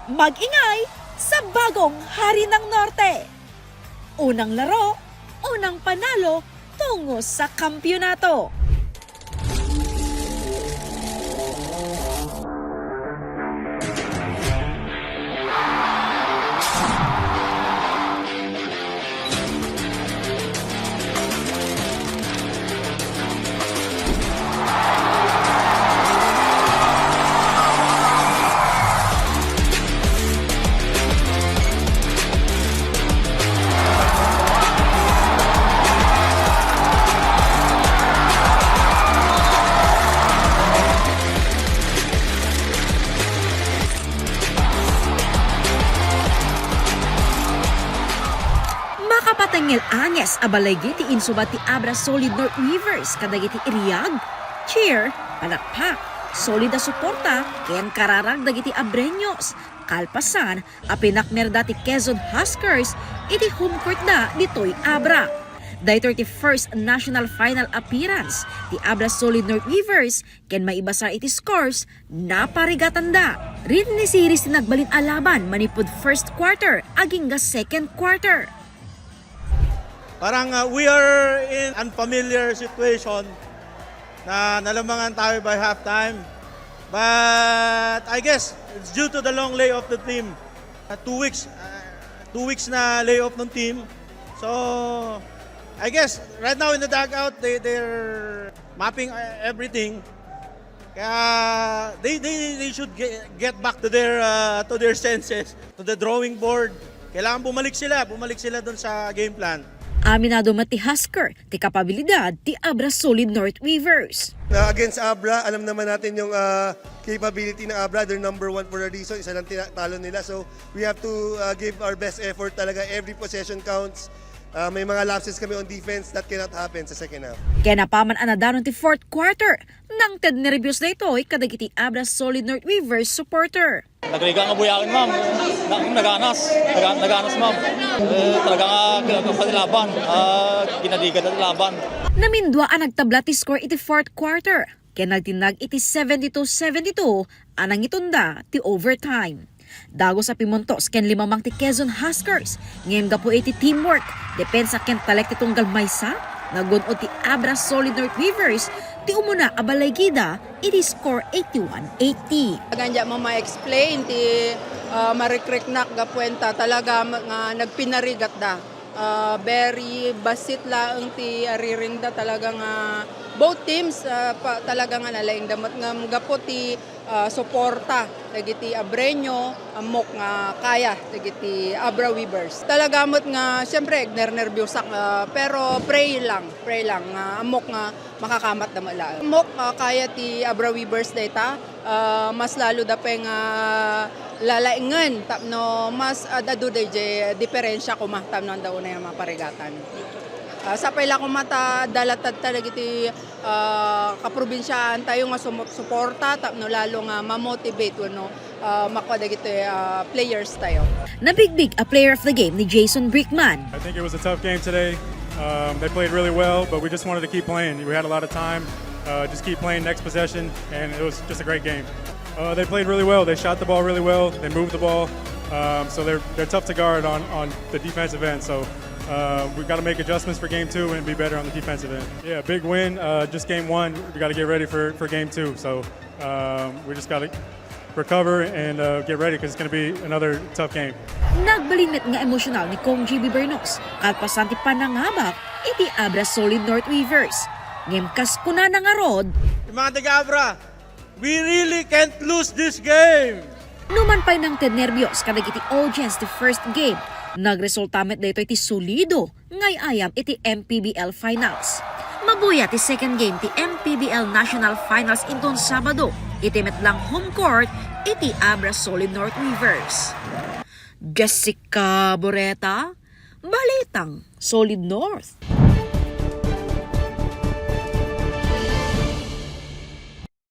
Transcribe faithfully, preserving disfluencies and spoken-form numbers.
Mag-ingay sa bagong Hari ng Norte. Unang laro, unang panalo tungo sa kampiyonato. Makapatengngel a nges a balaygi ti insubad ti Abra Solid North Weavers kadagiti iriag, cheer, palakpak, solid a suporta, ken kararag dagiti Abreños. Kalpasan a pinakmerda ti Quezon Huskers iti home court da ditoy Abra. Daytoy ti first national final appearance ti Abra Solid North Weavers ken maibasar iti scores, naparigatanda. Ritni series ti nagbalin a laban manipud first quarter agingga second quarter. Parang, uh, we are in unfamiliar situation na nalamangan tayo by halftime. But I guess it's due to the long layoff the team. Uh, two weeks, uh, two weeks na layoff ng team. So, I guess right now in the dugout, they, they're mapping, uh, everything. Kaya they, they, they should get, get back to their, uh, to their senses, to the drawing board. Kailangan bumalik sila, bumalik sila dun sa game plan. Aminado met ti Husker ti kapabilidad ti Abra Solid North Weavers. Uh, against Abra, alam naman natin yung, uh, capability ng Abra. They're number one for a reason. Isa lang tinatalo nila. So, we have to, uh, give our best effort talaga. Every possession counts. Uh, may mga lapses kami on defense that cannot happen sa second half. Ken apaman a nadaron ti fourth quarter, nangted nerbios daytoy kadagiti Abra Solid North Weavers supporter. Nagriga nga buyaken, ma'am. Na, naganas. Naga-, naganas, ma'am. Eh, talaga nga, kaya pa laban. Ah, ginadigan na laban. Namindua a nagtabla ti score iti fourth quarter. Ken nagtinnag iti seventy-two seventy-two a nangitunda ti overtime. Dagus a pimuntos ken limamang ti Quezon Huskers, ngem gapu iti teamwork, depensa ken talek ti tunggal maysa, nagun-od ti Abra Solid North Weavers ti umuna a balaygida iti score eighty-one eighty. Aganja mo ma-explain ti, ah, marikriknak gapuenta talaga nga nagpinarigatda. Ah, very bassit laeng ti ariringda talaga nga both teams, ah, pa, talaga nga nalaingda met ngem gapu ti, ah, suporta dagiti Abreño, ammok nga kaya dagiti Abra Weavers. Talaga met nga, siyempre, agnernerbiosak, ah, pero pray lang, pray lang nga ammok nga makakamatda met laeng. Ammok, ah, kaya ti Abra Weavers dayta, ah, mas lalo da pay nga lalaingen tapno mas ad-adu daydiay diferensya koma tapno adda unay a maparigatan. Ah, sapay la koma ta adda latta dagiti, ah, kaprobinsiaan tayo nga sumut-, suporta tapno lalo nga ma-motivate wenno, ah, makua dagiti, ah, players tayo. Nabigbig a player of the game ni Jason Brickman. I think it was a tough game today. Um, they played really well, but we just wanted to keep playing. We had a lot of time. Uh, just keep playing next possession, and it was just a great game. Uh, they played really well. They shot the ball really well. They moved the ball. Um, so they're, they're tough to guard on, on the defensive end. So, uh, we've got to make adjustments for game two and be better on the defensive end. Yeah, big win. Uh, just game one. We got to get ready for, for game two. So, um, we just got to recover and, uh, get ready 'cause it's gonna be another tough game. Nagbalin met nga emosyonal ni Kong G B Bernos kalpasan ti panangabak iti Abra Solid North Weavers. Ngem kas kunana ngarud, "Mga taga-Abra, we really can't lose this game." Numan pay nangted nerbios kadagiti audience ti first game, nagresulta met daytoy ti solido nga ay-ayam iti M P B L Finals. Mabuya ti second game ti M P B L National Finals inton Sabado iti met lang home court iti Abra Solid North Weavers. Jessica Boreta, Balitang Solid North.